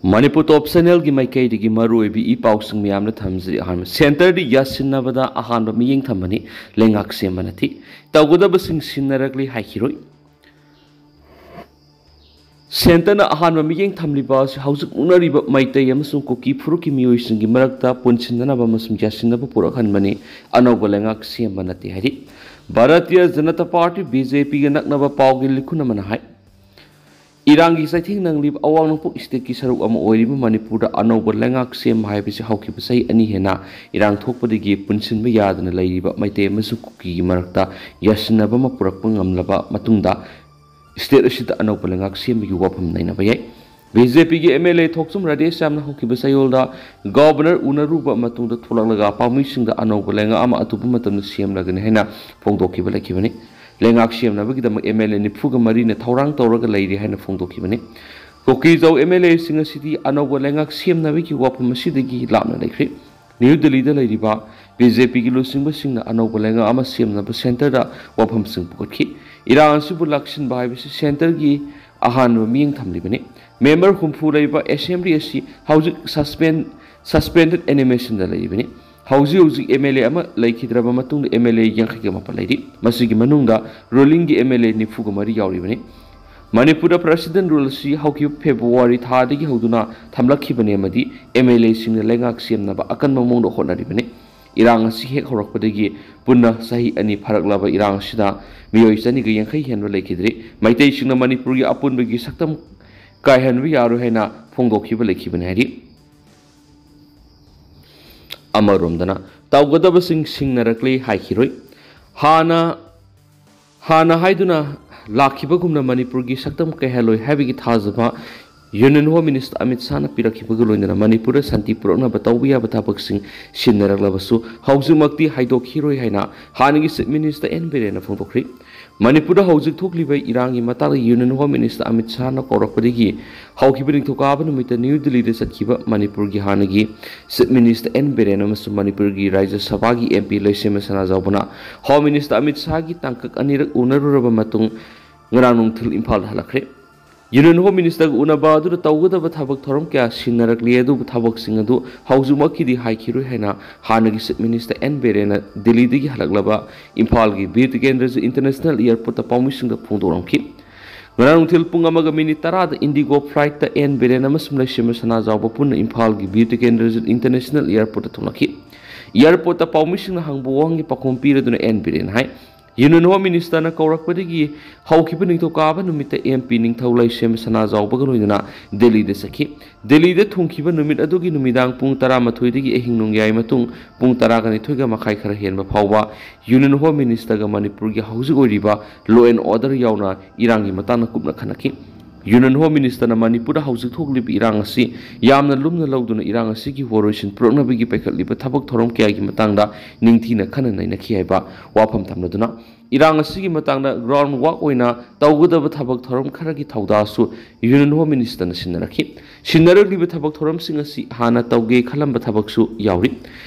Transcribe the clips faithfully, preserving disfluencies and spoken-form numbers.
ꯃꯅꯤꯄꯨꯔ ꯇꯣꯞ ꯆꯦꯅꯦꯜꯒꯤ ꯃꯥꯏꯀꯩꯗꯒꯤ ꯃꯔꯨꯑꯣꯏꯕ ꯏ ꯄꯥꯎꯁꯤꯡ ꯃꯌꯥꯝꯅ ꯊꯝꯖꯔꯤ꯫ ꯑꯍꯥꯟꯕ, ꯁꯦꯟꯇꯔꯗꯤ ꯌꯥꯁꯤꯟꯅꯕꯗ ꯑꯍꯥꯟꯕ ꯃꯤꯠꯌꯦꯡ ꯊꯝꯕꯅꯤ, ꯂꯩꯉꯥꯛ ꯁꯦꯝꯕ ꯅꯠꯇꯦ꯫ ꯇꯧꯒꯗꯕꯁꯤꯡ ꯁꯤꯟꯅꯔꯛꯂꯤ ꯍꯥꯏꯈꯤꯔꯣꯏ꯫ ꯁꯦꯟꯇꯔꯅ ꯑꯍꯥꯟꯕ ꯃꯤꯠꯌꯦꯡ ꯊꯝꯂꯤꯕ ꯑꯁꯤ ꯍꯧꯖꯤꯛ ꯃꯨꯛꯅꯔꯤꯕ ꯃꯩꯇꯩ ꯑꯃꯁꯨꯡ ꯀꯨꯀꯤ ꯐꯨꯔꯨꯞꯀꯤ ꯃꯤꯑꯣꯏꯁꯤꯡꯒꯤ ꯃꯔꯛꯇ ꯄꯨꯟꯁꯤꯟꯅꯅꯕ ꯑꯃꯁꯨꯡ ꯌꯥꯁꯤꯟꯅꯕ ꯄꯨꯔꯛꯍꯟꯕꯅꯤ, ꯑꯅꯧꯕ ꯂꯩꯉꯥꯛ ꯁꯦꯝꯕ ꯅꯠꯇꯦ ꯍꯥꯏꯔꯤ꯫ Bharatiya Janata party, B J ꯄꯤꯒ ꯅꯛꯅꯕ ꯄꯥꯎꯒꯤ ꯂꯤꯈꯨꯟ ꯑꯃꯅ ꯍꯥꯏ, ꯏꯔꯥꯡꯒꯤ ꯆꯩꯊꯦꯡ ꯅꯪꯂꯤꯕ ꯑꯋꯥꯡ ꯅꯣꯡꯄꯣꯛ ꯁ꯭ꯇꯦꯠꯀꯤ ꯁꯔꯨꯛ ꯑꯃ ꯑꯣꯏꯔꯤꯕ ꯃꯅꯤꯄꯨꯔꯗ ꯑꯅꯧꯕ ꯂꯩꯉꯥꯛ ꯁꯦꯝꯕ ꯍꯥꯏꯕꯁꯤ ꯍꯧꯈꯤꯕ ꯆꯍꯤ ꯑꯅꯤ ꯍꯦꯟꯅ ꯏꯔꯥꯡ ꯊꯣꯛꯄꯗꯒꯤ ꯄꯨꯟꯁꯤꯟꯕ ꯌꯥꯗꯅ ꯂꯩꯔꯤꯕ ꯃꯩꯇꯩ ꯑꯃꯁꯨꯡ ꯀꯨꯀꯤꯒꯤ ꯃꯔꯛꯇ ꯌꯥꯁꯤꯟꯅꯕ ꯑꯃ ꯄꯨꯔꯛꯄ ꯉꯝꯂꯕ ꯃꯇꯨꯡꯗ ꯁ꯭ꯇꯦꯠ ꯑꯁꯤꯗ ꯑꯅꯧꯕ ꯂꯩꯉꯥꯛ ꯁꯦꯝꯕꯒꯤ ꯋꯥꯐꯝ ꯅꯩꯅꯕ ꯌꯥꯏ꯫ ꯕꯤ ꯖꯦ ꯄꯤꯒꯤ ꯑꯦꯝ ꯑꯦꯜ ꯑꯦ ꯊꯣꯛꯆꯣꯝ ꯔꯥꯙꯦꯁ꯭ꯌꯥꯝꯅ ꯍꯧꯈꯤꯕ ꯆꯌꯣꯜꯗ ꯒꯕꯔꯅꯔ ꯎꯅꯔꯨꯕ ꯃꯇꯨꯡꯗ ꯊꯣꯛꯂꯛꯂꯒ ꯄꯥꯝꯃꯤꯁꯤꯡꯗ ꯑꯅꯧꯕ ꯂꯩꯉꯥꯛ ꯑꯃ ꯑꯊꯨꯕ ꯃꯇꯝꯗ ꯁꯦꯝꯂꯒꯅꯤ ꯍꯥꯏꯅ ꯐꯣꯡꯗꯣꯛꯈꯤꯕ ꯂꯩꯈꯤꯕꯅꯤ꯫ ꯂꯩꯉꯥꯛ ꯁꯦꯝꯅꯕꯒꯤꯗꯃꯛ ꯑꯦꯝ ꯑꯦꯜ ꯑꯦ ꯅꯤꯐꯨꯒ ꯃꯔꯤꯅ ꯊꯧꯔꯥꯡ ꯇꯧꯔꯒ ꯂꯩꯔꯤ ꯍꯥꯏꯅ ꯐꯣꯡꯗꯣꯛꯈꯤꯕꯅꯤ꯫ ꯀꯨꯀꯤꯖꯧ ꯑꯦꯝ ꯑꯦꯜ ꯑꯦꯁꯤꯡ ꯑꯁꯤꯗꯤ ꯑꯅꯧꯕ ꯂꯩꯉꯥꯛ ꯁꯦꯝꯅꯕꯒꯤ ꯋꯥꯐꯝ ꯑꯁꯤꯗꯒꯤ ꯂꯥꯞꯅ ꯂꯩꯈ꯭ꯔꯦ꯫ ꯅ꯭ꯌꯨ ꯗꯤꯜꯂꯤꯗ ꯂꯩꯔꯤꯕ ꯕꯤ ꯖꯦ ꯄꯤꯒꯤ ꯂꯨꯆꯤꯡꯕꯁꯤꯡꯅ ꯑꯅꯧꯕ ꯂꯩꯉꯥꯛ ꯑꯃ ꯁꯦꯝꯅꯕ ꯁꯦꯟꯇꯔꯗ ꯋꯥꯐꯝꯁꯤꯡ ꯄꯨꯈꯠꯈꯤ꯫ ꯏꯔꯥꯡ ꯑꯁꯤꯕꯨ ꯂꯥꯛꯁꯤꯟꯕ ꯍꯥꯏꯕꯁꯤ ꯁꯦꯟꯇꯔꯒꯤ ꯑꯍꯥꯟꯕ ꯃꯤꯠꯌꯦꯡ ꯊꯝꯂꯤꯕꯅꯤ꯫ ꯃꯦꯝꯕꯔ ꯍꯨꯝꯐꯨ ꯂꯩꯕ ꯑꯦꯁꯦꯝꯕ꯭ꯂꯤ ꯑꯁꯤ ꯍꯧꯖꯤꯛ ꯁꯁꯄꯦꯟ, ꯁꯁꯄꯦꯟꯗꯦꯗ ꯑꯦꯅꯤꯃꯦꯁꯟꯗ ꯂꯩꯔꯤꯕꯅꯤ꯫ ꯍꯧꯖꯤꯛ ꯍꯧꯖꯤꯛ ꯑꯦꯝ ꯑꯦꯜ ꯑꯦ ꯑꯃ ꯂꯩꯈꯤꯗ꯭ꯔꯕ ꯃꯇꯨꯡꯗ ꯑꯦꯝ ꯑꯦꯜ ꯑꯦ ꯌꯥꯡꯈꯩꯒ ꯃꯥꯄꯟ ꯂꯩꯔꯤ꯫ ꯃꯁꯤꯒꯤ ꯃꯅꯨꯡꯗ ꯔꯨꯂꯤꯡꯒꯤ ꯑꯦꯝ ꯑꯦꯜ ꯑꯦ ꯅꯤꯐꯨꯒ ꯃꯔꯤ ꯌꯥꯎꯔꯤꯕꯅꯤ꯫ ꯃꯅꯤꯄꯨꯔꯗ ꯄ꯭ꯔꯦꯁꯤꯗꯦꯟ ꯔꯨꯜ ꯑꯁꯤ ꯍꯧꯈꯤꯕ ꯐꯦꯕ꯭ꯔꯨꯋꯥꯔꯤ ꯊꯥꯗꯒꯤ ꯍꯧꯗꯨꯅ ꯊꯝꯂꯛꯈꯤꯕꯅꯤ ꯑꯃꯗꯤ ꯑꯦꯝ ꯑꯦꯜ ꯑꯦꯁꯤꯡꯅ ꯂꯩꯉꯥꯛ ꯁꯦꯝꯅꯕ ꯑꯀꯟꯕ ꯃꯑꯣꯡꯗ ꯍꯣꯠꯅꯔꯤꯕꯅꯤ꯫ ꯏꯔꯥꯡ ꯑꯁꯤ ꯍꯦꯛ ꯍꯧꯔꯛꯄꯗꯒꯤ ꯄꯨꯟꯅ ꯆꯍꯤ ꯑꯅꯤ ꯐꯥꯔꯛꯂꯕ ꯏꯔꯥꯡ ꯑꯁꯤꯗ ꯃꯤꯑꯣꯏ ꯆꯅꯤꯒ ꯌꯥꯡꯈꯩ ꯍꯦꯟꯕ ꯂꯩꯈꯤꯗ꯭ꯔꯤ꯫ ꯃꯩꯇꯩꯁꯤꯡꯅ ꯃꯅꯤꯄꯨꯔꯒꯤ ꯑꯄꯨꯟꯕꯒꯤ ꯁꯛꯇꯝ ꯀꯥꯏꯍꯟꯕ ꯌꯥꯔꯣꯏ ꯍꯥꯏꯅ ꯐꯣꯡꯗꯣꯛꯈꯤꯕ ꯂꯩꯈꯤꯕꯅꯤ ꯍꯥꯏꯔꯤ꯫ ꯑꯃꯔꯣꯝꯗꯅ ꯇꯧꯒꯗꯕꯁꯤꯡ ꯁꯤꯡꯅꯔꯛꯂꯦ ꯍꯥꯏꯈꯤꯔꯣꯏ꯫ ꯍꯥꯟꯅ, ꯍꯥꯟꯅ ꯍꯥꯏꯗꯨꯅ ꯂꯥꯛꯈꯤꯕꯒꯨꯝꯅ ꯃꯅꯤꯄꯨꯔꯒꯤ ꯁꯛꯇꯝ ꯀꯥꯏꯍꯜꯂꯣꯏ ꯍꯥꯏꯕꯒꯤ ꯊꯥꯖꯕ ꯌꯨꯅꯤꯌꯟ ꯍꯣꯝ ꯃꯤꯅꯤꯁꯇꯔ ꯑꯃꯤꯠ ꯁꯥꯍꯅ ꯄꯤꯔꯛꯈꯤꯕꯒ ꯂꯣꯏꯅꯅ ꯃꯅꯤꯄꯨꯔꯗ ꯁꯥꯟꯇꯤ ꯄꯨꯔꯛꯅꯕ ꯇꯧꯕ ꯌꯥꯕ ꯊꯕꯛꯁꯤꯡ ꯁꯤꯟꯅꯔꯛꯂꯕꯁꯨ ꯍꯧꯖꯤꯛꯃꯛꯇꯤ ꯍꯥꯏꯗꯣꯛꯈꯤꯔꯣꯏ ꯍꯥꯏꯅ ꯍꯥꯟꯅꯒꯤ ꯆꯤꯐ ꯃꯤꯅꯤꯁꯇꯔ ꯑꯦꯟ ꯕꯤꯔꯦꯟꯅ ꯐꯣꯡꯗꯣꯛꯈ꯭ꯔꯤ꯫ ꯃꯅꯤꯄꯨꯔꯗ ꯍꯧꯖꯤꯛ ꯊꯣꯛꯂꯤꯕ ꯏꯔꯥꯡꯒꯤ ꯃꯇꯥꯡꯗ ꯌꯨꯅꯤꯌꯟ ꯍꯣꯝ ꯃꯤꯅꯤꯁꯇꯔ ꯑꯃꯤꯠ ꯁꯥꯍꯅ ꯀꯧꯔꯛꯄꯗꯒꯤ ꯍꯧꯈꯤꯕ ꯅꯤꯡꯊꯧꯀꯥꯕ ꯅꯨꯃꯤꯠꯇ ꯅ꯭ꯌꯨ ꯗꯤꯜꯂꯤꯗ ꯆꯠꯈꯤꯕ ꯃꯅꯤꯄꯨꯔꯒꯤ ꯍꯥꯟꯅꯒꯤ ꯆꯤꯐ ꯃꯤꯅꯤꯁꯇꯔ ꯑꯦꯟ ꯕꯤꯔꯦꯟ ꯑꯃꯁꯨꯡ ꯃꯅꯤꯄꯨꯔꯒꯤ ꯔꯥꯖ꯭ꯌ ꯁꯚꯥꯒꯤ ꯑꯦꯝ ꯄꯤ ꯂꯩꯁꯦꯝꯕ ꯁꯅꯥꯖꯥꯎꯕꯅ ꯍꯣꯝ ꯃꯤꯅꯤꯁꯇꯔ ꯑꯃꯤꯠ ꯁꯥꯍꯒꯤ ꯇꯥꯡꯀꯛ ꯑꯅꯤꯔꯛ ꯎꯅꯔꯨꯔꯕ ꯃꯇꯨꯡ ꯉꯔꯥꯡ ꯅꯨꯡꯊꯤꯜ ꯏꯝꯐꯥꯜꯗ ꯍꯜꯂꯛꯈ꯭ꯔꯦ꯫ ꯌꯨꯅꯤꯌꯟ ꯍꯣꯝ ꯃꯤꯅꯤꯁꯇꯔꯒ ꯎꯅꯕ ꯑꯗꯨꯗ ꯇꯧꯒꯗꯕ ꯊꯕꯛ ꯊꯧꯔꯝ ꯀꯌꯥ ꯁꯤꯟꯅꯔꯛꯂꯤ, ꯑꯗꯨꯕꯨ ꯊꯕꯛꯁꯤꯡ ꯑꯗꯨ ꯍꯧꯖꯤꯛꯃꯛꯀꯤꯗꯤ ꯍꯥꯏꯈꯤꯔꯣꯏ ꯍꯥꯏꯅ ꯍꯥꯟꯅꯒꯤ ꯆꯤꯐ ꯃꯤꯅꯤꯁꯇꯔ ꯑꯦꯟ ꯕꯤꯔꯦꯟꯅ ꯗꯤꯜꯂꯤꯗꯒꯤ ꯍꯜꯂꯛꯂꯕ ꯏꯝꯐꯥꯜꯒꯤ ꯕꯤꯔ ꯇꯤꯀꯦꯟꯗ꯭ꯔꯖꯤꯠ ꯏꯟꯇꯔꯅꯦꯁꯅꯦꯜ ꯑꯦꯌꯔꯄꯣꯔꯠꯇ ꯄꯥꯎꯃꯤꯁꯤꯡꯗ ꯐꯣꯡꯗꯣꯛꯂꯝꯈꯤ꯫ ꯉꯔꯥꯡ ꯅꯨꯡꯊꯤꯜ ꯄꯨꯡ ꯑꯃꯒ ꯃꯤꯅꯤꯠ ꯇꯔꯥꯗ ꯏꯟꯗꯤꯒꯣ ꯐ꯭ꯂꯥꯏꯠꯇ ꯑꯦꯟ ꯕꯤꯔꯦꯟ ꯑꯃꯁꯨꯡ ꯂꯩꯁꯦꯝꯕ ꯁꯅꯥꯖꯥꯎꯕ ꯄꯨꯟꯅ ꯏꯝꯐꯥꯜꯒꯤ ꯕꯤꯔ ꯇꯤꯀꯦꯟꯗ꯭ꯔꯖꯤꯠ ꯏꯟꯇꯔꯅꯦꯁꯅꯦꯜ ꯑꯦꯌꯔꯄꯣꯔꯠꯇ ꯊꯨꯡꯂꯛꯈꯤ꯫ ꯑꯦꯌꯔꯄꯣꯔꯠꯇ ꯄꯥꯎꯃꯤꯁꯤꯡꯅ ꯍꯪꯕ ꯋꯥꯍꯪꯒꯤ ꯄꯥꯎꯈꯨꯝ ꯄꯤꯔꯗꯨꯅ ꯑꯦꯟ ꯕꯤꯔꯦꯟ ꯍꯥꯏ, ꯌꯨꯅꯤꯌꯟ ꯍꯣꯝ ꯃꯤꯅꯤꯁꯇꯔꯅ ꯀꯧꯔꯛꯄꯗꯒꯤ ꯍꯧꯈꯤꯕ ꯅꯤꯡꯊꯧꯀꯥꯕ ꯅꯨꯃꯤꯠꯇ ꯑꯦꯝ ꯄꯤ ꯅꯤꯡꯊꯧ ꯂꯩꯁꯦꯝꯕ ꯁꯅꯥꯖꯥꯎꯕꯒ ꯂꯣꯏꯅꯅ ꯗꯤꯜꯂꯤꯗ ꯆꯠꯈꯤ꯫ ꯗꯤꯜꯂꯤꯗ ꯊꯨꯡꯈꯤꯕ ꯅꯨꯃꯤꯠ ꯑꯗꯨꯒꯤ ꯅꯨꯃꯤꯗꯥꯡ ꯄꯨꯡ ꯇꯔꯥꯃꯥꯊꯣꯏꯗꯒꯤ ꯑꯍꯤꯡ ꯅꯣꯡꯌꯥꯏ ꯃꯇꯨꯡ ꯄꯨꯡ ꯇꯔꯥꯒ ꯅꯤꯊꯣꯏꯒ ꯃꯈꯥꯏ ꯈꯔ ꯍꯦꯟꯕ ꯐꯥꯎꯕ ꯌꯨꯅꯤꯌꯟ ꯍꯣꯝ ꯃꯤꯅꯤꯁꯇꯔꯒ ꯃꯅꯤꯄꯨꯔꯒꯤ ꯍꯧꯖꯤꯛ ꯑꯣꯏꯔꯤꯕ ꯂꯣ ꯑꯦꯟ ꯑꯣꯔꯗꯔ ꯌꯥꯎꯅ ꯏꯔꯥꯡꯒꯤ ꯃꯇꯥꯡꯗ ꯀꯨꯞꯅ ꯈꯟꯅꯈꯤ꯫ ꯌꯨꯅꯤꯌꯟ ꯍꯣꯝ ꯃꯤꯅꯤꯁꯇꯔꯅ ꯃꯅꯤꯄꯨꯔꯗ ꯍꯧꯖꯤꯛ ꯊꯣꯛꯂꯤꯕ ꯏꯔꯥꯡ ꯑꯁꯤ ꯌꯥꯝꯅ ꯂꯨꯝꯅ ꯂꯧꯗꯨꯅ ꯏꯔꯥꯡ ꯑꯁꯤꯒꯤ ꯋꯥꯔꯣꯏꯁꯤꯟ ꯄꯨꯔꯛꯅꯕꯒꯤ ꯄꯥꯏꯈꯠꯂꯤꯕ ꯊꯕꯛ ꯊꯧꯔꯝ ꯀꯌꯥꯒꯤ ꯃꯇꯥꯡꯗ ꯅꯤꯡꯊꯤꯅ ꯈꯟꯅ ꯅꯩꯅꯈꯤ ꯍꯥꯏꯕ ꯋꯥꯐꯝ ꯊꯝꯂꯗꯨꯅ, ꯏꯔꯥꯡ ꯑꯁꯤꯒꯤ ꯃꯇꯥꯡꯗ ꯒ꯭ꯔꯥꯎꯟ ꯋꯥꯛ ꯑꯣꯏꯅ ꯇꯧꯒꯗꯕ ꯊꯕꯛ ꯊꯧꯔꯝ ꯈꯔꯒꯤ ꯊꯧꯗꯥꯡꯁꯨ ꯌꯨꯅꯤꯌꯟ ꯍꯣꯝ ꯃꯤꯅꯤꯁꯇꯔꯅ ꯁꯤꯟꯅꯔꯛꯈꯤ꯫ ꯁꯤꯟꯅꯔꯛꯂꯤꯕ ꯊꯕꯛ ꯊꯧꯔꯝꯁꯤꯡ ꯑꯁꯤ ꯍꯥꯟꯅ ꯇꯧꯒꯦ ꯈꯜꯂꯝꯕ ꯊꯕꯛꯁꯨ ꯌꯥꯎꯔꯤ꯫